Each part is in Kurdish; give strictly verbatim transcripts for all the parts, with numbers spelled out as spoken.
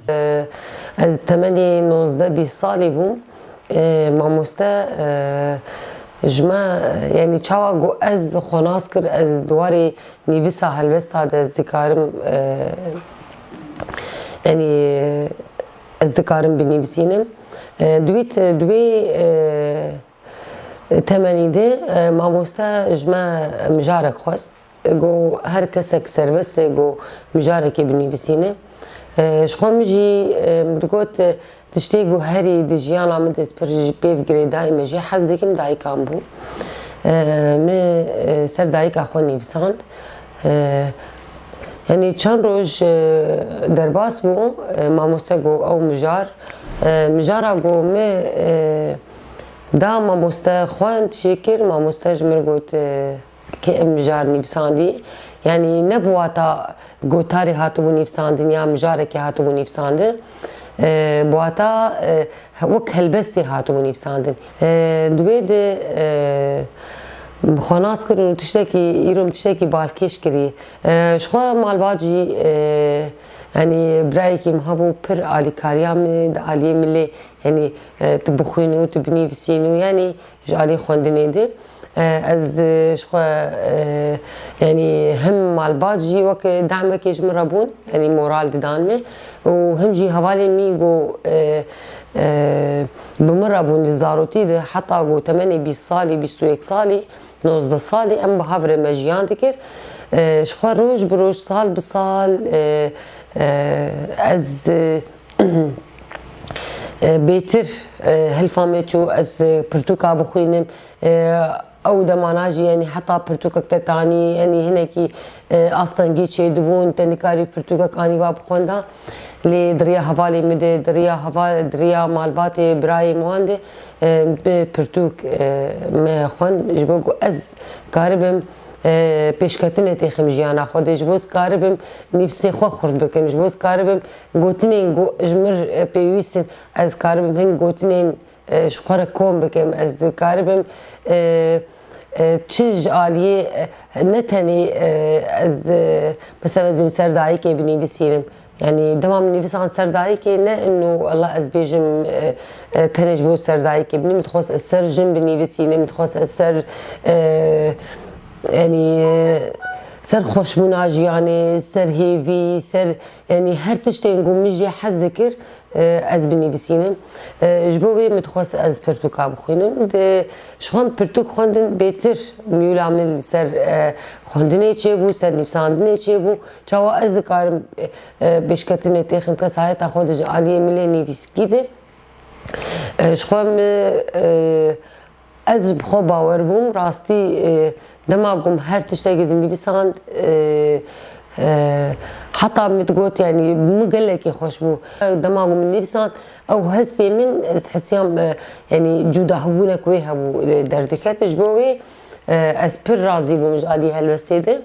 E, ez temenê nozdeh bîst salî bûm. E, mamoste, e, ji me, yanî çawa ku ez xwe nas kir, ez di warê nivîsa helbesta de ez dikarim, e, yanî ez dikarim binivîsînim. E, di wî te-, di wê, e, temenî de, e, mamoste ji me mijarek xwest. Got, her kesek serbest e, got, mijarekê binivîsîne. E, ji xwe min jî, e, min digot, e, tiştê ku herî di jiyana min de ez pir jî pê girêdayî me jî hez dikim, dayika min bû. E, min, e, ser dayika xwe nivîsand. E, yanî çend roj, e, derbas bû, e, mamoste got, ew mijar, e, mijara got, min, e, da mamoste xwend jî kir, mamoste ji min got, e, Kê ev mijar nivîsandî, yanî ne bi wata gotarê hatibû nivîsandin ya mijarekê hatibû nivîsandin, e, bi wata, e, wek helbestê hatibû nivîsandin. E, di wê de, e, xwe nas kirin û tiştekî, îro min tiştekî balkêş kirî. E, ji xwe malbat jî, e, yanî birayekî min hebû pir alîkariya min, di aliyê min lê, yanî, e, tu bixwînî û tu binivîsînî û yanî ji alî xwendinê de. E, ez, e, ji xwe, e, yanî him malbat jî wek demekê ji min re bûn, yanî moral didan min û him jî hevalên min ku, e, e, bi min re bûn di zarotî de, heta ku temenê bîst salî, bîst û yek salî, nozdeh salî em bi hev re me jiyan dikir. E, ji xwe roj bi roj, sal bi sal, e, e, ez, e, E, bêtir, e, hilfa me çû, ez, e, pirtûka bixwînim. E, ew demana jî, yanî heta pirtûkek te tanî, yanî hinekî, e, astengî çêdibûn, te nikarî pirtûkek anî va bixwenda. Lê di riya hevalê min de, di riya heva-, di riya malbatê birayê min wan de, e, bi pirtûk, e, me xwend, ji bo ku ez karibim, e, pêşketinê têxim jiyana xwe de, ji bo ez karibim nivîsê xwe xurt bikim, ji bo ez karibim gotinên ku ji mir, e, pêwîst in, ez karibim hin gotinên, e, ji xwe re kom bikim, ez karibim, e, e, çi ji aliyê, e, ne tenê, e, ez, e, mesela ez dibim ser dayikê binivîsînim. Yanî dema min nivîsan ser dayikê, ne ino wela ez bêjim, e, e, tenê ji bo ser dayikê binî, min dixwest ez ser jin binivîsînim, min dixwest ez ser, e, yanî, e, ser xweşbûna jiyanê, ser hêvî, ser, yanî her tiştên ku min jê hez dikir, e, ez binivîsînim. E, ji bo wê min dixwest ez pirtûka bixwînim. Di, ji xwe min pirtûk xwendin bêtir mîyûla min li ser, e, xwendinê çêbû, ser nivîsandinê çêbû. Çawa ez dikarim, e, e, pêşketinê têxim, kesayeta xwe de ji aliyê min lê nivîskî de. E, ji xwe min, e, Ez ji bi xwe bawer bûm, rastî, e, dema ku min her tiştekî dinivîsand, e, e, heta min digot, yanî min gelekî xweş bû. Dema ku min nivîsand, ew hestê min, ez hesiyam, e, yanî cudahbûnek wê hebû, e, derdiket. Ji bo wê, e, ez pir razî bûm ji alî helbestê de.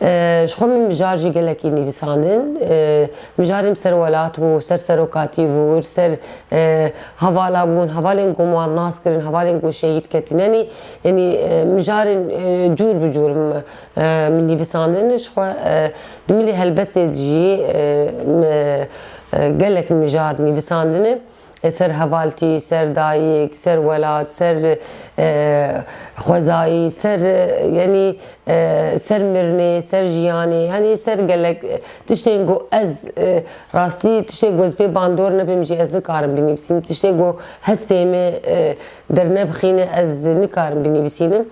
E, ji xwe min mijar jî gelekî nivîsandin. E, mijarê min ser welat bû, ser serokatî bû, ser, e, hevala bûn, hevalên ku wan nas kirin, hevalên ku şehîd ketin. Yanî, yanî, e, mijarên, e, cûr bi cûr min, e, min nivîsandin. Ji xwe, e, di milê helbestê de jî, e, min, e, gelek mijar nivîsandine. E, ser hevaltî, ser dayik, ser welat, ser, e, xwezayî, ser, e, yanî, e, ser mirinê, ser jiyanê, yanî ser gelek, e, tiştên ku ez, e, rastî tiştê ku ez pê bandor nebim jî ez nikarim binivîsînim. Tiştê ku hestê min, e, dernebixîne ez nikarim binivîsînim.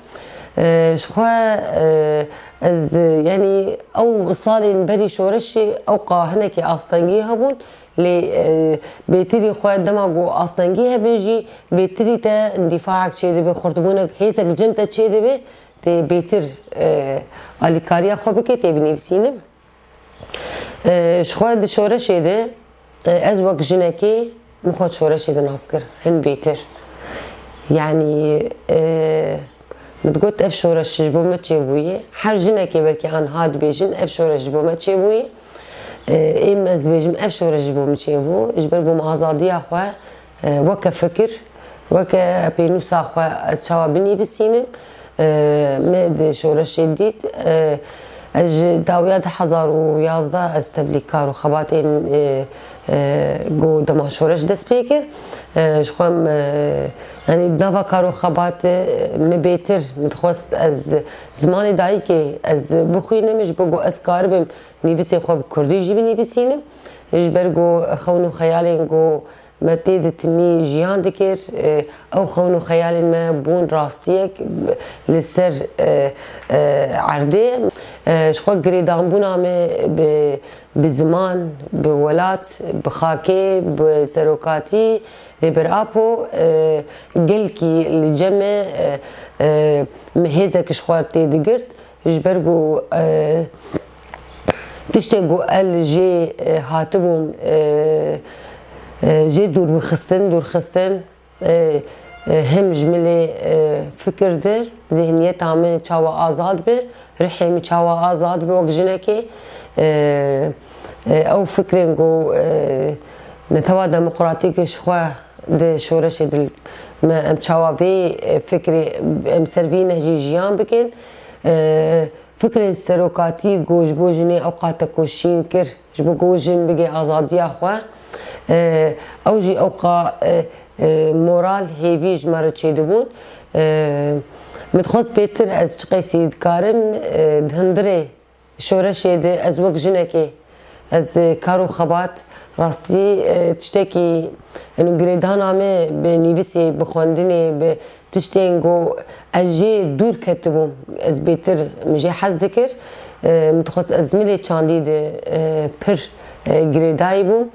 E, ji xwe, e, ez, e, yanî ew salên berî şoreşê ew qa hinekî astengî hebûn. Lê, e, bêtirî xwe dema ku astengî hebe jî bêtirî te îndîfaek çêdibe, xurtbûnek, hêzek cem te çêdibe, tê bêtir, e, alîkariya xwe bike, tê binivîsîne. E, ji xwe di şoreşê de, e, ez wek jinekê min xwe di şoreşê de nas kir, hin bêtir. Yanî, e, min digot, ev şoreş ji bo me çêbûye. Her jinekê belkî anha dibêjin, ev şoreş ji bo me çêbûye. E, ê min ez dibêjim, ev şoreş ji bo min çêbû. Ji ber ku min azadiya xwe, e, weke fikir, weke pênûsa xwe ez çawa binivîsînim, e, me di şoreşê dît. E, Ez ji dawiya du hezar û yazdeh ez tevlî kar û xebatên, e, e, ku dema şoreş dest pê kir. E, ji xwe em, e, yanî nava kar û xebat, e, min bêtir min dixwest ez zimanê dayikê ez bixwînim, ji bo ku ez karibim nivîsê xwe bi kurdî jî binivîsînim. Ji ber ku xewn û xeyalên ku me tê de timî jiyan dikir, e, ew xewn û xeyalên me bûn rastiyek li ser, e, e, erdê. E, ji xwe girêdanbûna me bi, bi ziman, bi welat, bi xakê, bi serokatî, Rêber Apo, e, gelkî li cem me, e, e, min hêzek ji xwe tê digirt. Ji ber ku, e, tiştê ku el jê, e, hatibûm, e, e, jê dûr bixistin, dûr xistin, e, e, him ji milê, e, fikir di, zihniyeta min çawa azad bi, rihê min çawa azad bi wek jinekê, e, e, ew fikrên ku, e, netewa demokratîk ji xwe di şoreşê di me em çawa vê, e, fikrê em ser vî nehjî jiyan bikin. E, Fikrên serokatî ku ji bo jinê ewqat tekoşîn kir, ji bo ku jin bigê azadiya xwe, e, ew jî ewqa, e, e, moral, hêvî ji me re çêdibûn. E, min dixwest bêtir ez çiqasî dikarim, e, di hundirê şoreşê de ez wek jinekê, ez, e, kar û xebat, rastî, e, tiştekî, eno girêdana me bi nivîsê, bi xwendinê, bi tiştên ku ez jê dûr ketibûm, ez bêtir min jê hez dikir. E, min dixwest ez milê çandî de, e, pir, e, girêdayî bûm.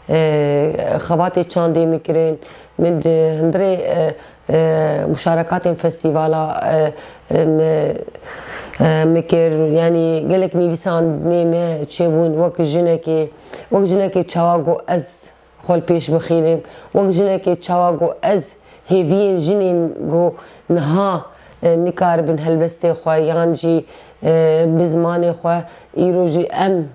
E, xebatê çandê min kirin. Min di hundirê, e, e, muşarekatên festîvala, e, e, min, e, min kir. Yanî gelek nivîsandinê me çêbûn wek jinekê, wek jinekê çawa ku ez xwe li pêş bixînim. Wek jinekê çawa ku ez hêviyên jinên ku niha, e, nikaribin helbestê xwe yan jî, e, bi zimanê xwe îro jî em,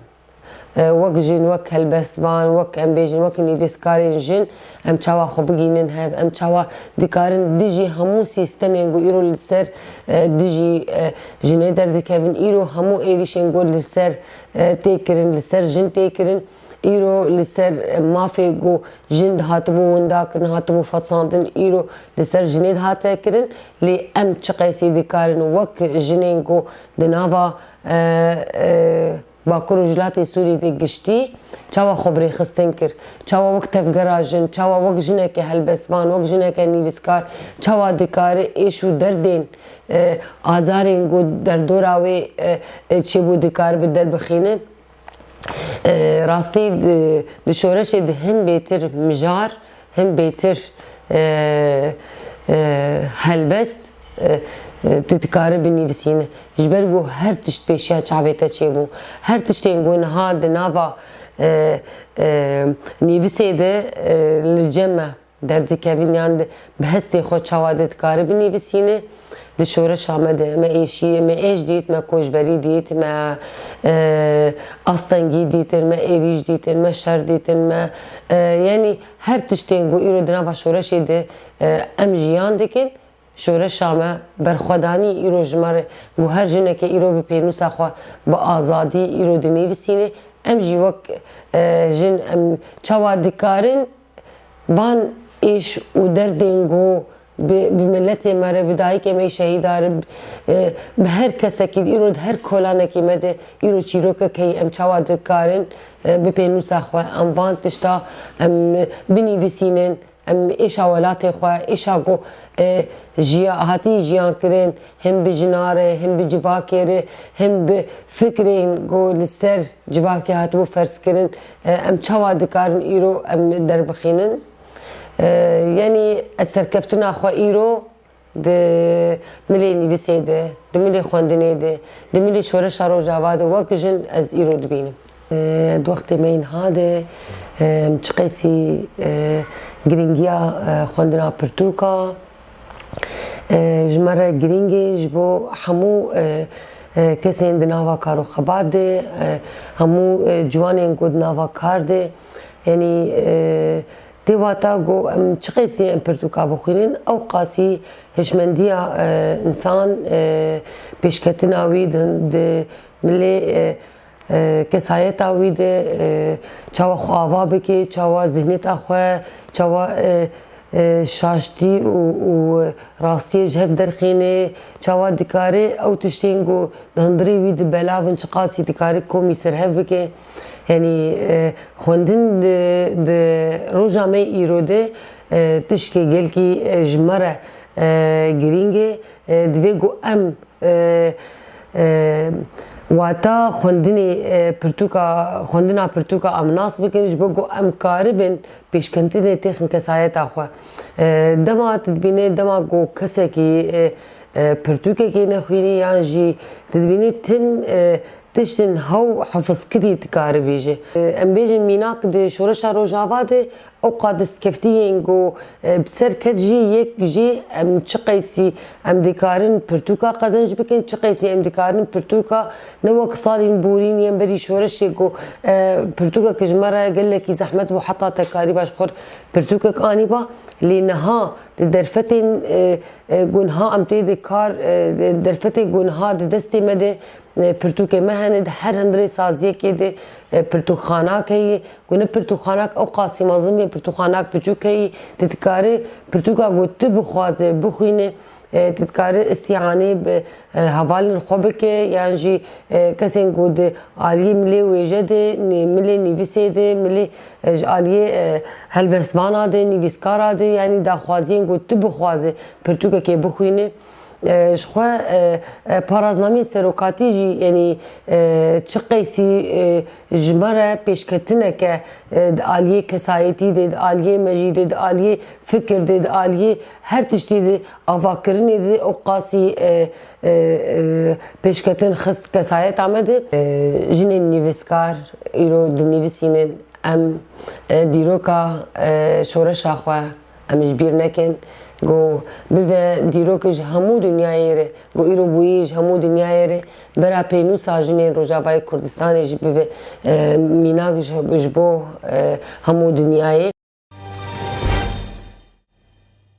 e, wek jin, wek helbestvan, wek em bêjin, wek nivîskarên jin, em çawa xwe bigînin hev, em çawa dikarin dijî hemû sîstemên ku îro li ser, e, dijî, e, jinê derdikevin, îro hemû êrîşên ku li ser, e, tê kirin, li ser jin tê kirin, Îro li ser mafê ku jin dihatibû winda kirin, hatibû fesandin, îro li ser jinê dihate kirin. Lê em çiqasî dikarin wek jinên ku di nava, e, e, Bakur û Rojhilatê Sûriyê de giştî çawa xwe bi rêxistin kir, çawa wek tevgera jin, çawa wek jineke helbestvan, wek jineke nivîskar, çawa dikare êş û derdên, e, azarên ku derdora wê, e, e, çêbû dikare bi derbixîne. E, rastî di, di şoreşê de hin bêtir mijar, hin bêtir, e, e, helbest, e, e, tu dikare binivîsîne. Ji ber ku her tişt pêşiya çavê te çêbû. Her tiştên ku niha di nava, e, e, nivîsê de, e, li cem me derdikevin yan di, bi hestê xwe çawa de dikare binivîsîne. Di şoreşa me de me êşî, me êş dît, me koçberî dît, me, e, astengî dîtin, me êrîş dîtin, me şer dîtin, me, e, yanî her tiştên ku îro di nava şoreşê de, e, em jiyan dikin, şoreşa me berxwedanî îro ji me re, ku her jineke îro bi pênûsa xwe bi azadî îro dinivîsîne, em jî wek, e, jin em çawa dikarin van êş û derdên ku bi, bi miletê me re, bi dayikê me yê şehîda re, bi, e, bi her kesekî, îro di her kolanekî me de îro çîrokek heye, em çawa dikarin, e, bi pênûsa xwe em van tişta em binivîsînin, em êşa welatê xwe, êşa ku, e, jiya, hatî jiyan kirin, him bi jina re, him bi civakê re, him bi fikrên ku li ser civakê hatibû ferz kirin, e, em çawa dikarin îro em derbixînin? E, yanî ez serkeftina xwe îro di milê nivîsê de, di milê xwendinê de, di milê şoreşa Rojava de wek jin ez îro dibînim. E, di wextê me yê niha de, e, em çiqasî, e, girîngiya, e, xwendina pirtûka, e, ji me re girîng e, ji bo hemû, e, e, kesên di nava kar û xebat de, e, hemû, e, ciwanên ku di nava kar de, yanî, e, Dê wata ku em çiqasî em pirtûka bixwînin, ew qasî hişmendiya, e, însan, e, pêşketina wî di, di milê, e, e, kesayeta wî de, e, çawa xwe ava bike, çawa zihniyeta xwe, çawa, e, e, şaştî û, û rastiyê ji hev derxîne, çawa dikare ew tiştên ku di hundirê wî de belav in, çiqasî dikare komî serhev bike. Yanî, e, xwendin di, di roja me îro de, e, tişkê gelkî, e, ji me re, e, girîng e. E, divê ku em, e, e, wata xwendinê, e, pirtûka, xwendina pirtûka em nas bikin, ji bo ku em karibin pêşketinê têxin kesayeta xwe. E, dema tu dibînê, dema ku kesekî, e, e, pirtûkekê nexwînî yan jî tu dibînî tim, e, tiştên hew hifizkirî dikare bêje. E, em bêjin mînak di şoreşa Rojava de ew qas destkeftî yên ku, e, bi ser ket jî yek jî em çiqeysî em dikarin pirtûka qezenc bikin, çiqeysî em dikarin pirtûka ne wek salên borîn yên berî şoreşê ku, e, pirtûkek ji me re gelekî zehmet bû heta te karîba ji xwe pirtûkek anîba. Lê niha di derfetên, e, e, ku niha em tê de kar, e, di derfetê ku niha di destê me de, e, pirtûkê me hene, di her hundirê saziyekê de, e, pirtûkxanak heye, ku ne pirtûkxanak ew qasî mezin bê, pirtûkxanak biçûk heye, tu dikarî pirtûka ku tu bixwaze bixwîne, e, tu dikarî îstîanê bi, e, hevalên xwe bike, yan jî, e, kesên ku di aliyê milê wêje de, nê-, milê nivîsê de, milê, e, ji aliyê, e, helbestvana de, nivîskara de, yanî daxwaziyên ku tu bixwaze pirtûkekê bixwîne, e, ji xwe, e, e, paraznameyê serokatî jî, yanî, e, çi qeysî, e, ji me re pêşketineke, e, di aliyê kesayetî de, di aliyê mejî de, di aliyê fikir de, di aliyê her tiştî de, avakirinê de ew qasî, e, e, e, pêşketin xist kesayeta me de. E, jinên nivîskar îro dinivîsînin, em, e, dîroka, e, şoreşa xwe em ji bîr nekin, ku bibe dîrok ji hemû dinyayê re, ku îro bûyî ji hemû dinyayê re, bera pênûsa jinên Rojavayê Kurdistanê jî bibe, e, mînak ji, ji bo, e, hemû dinyayê.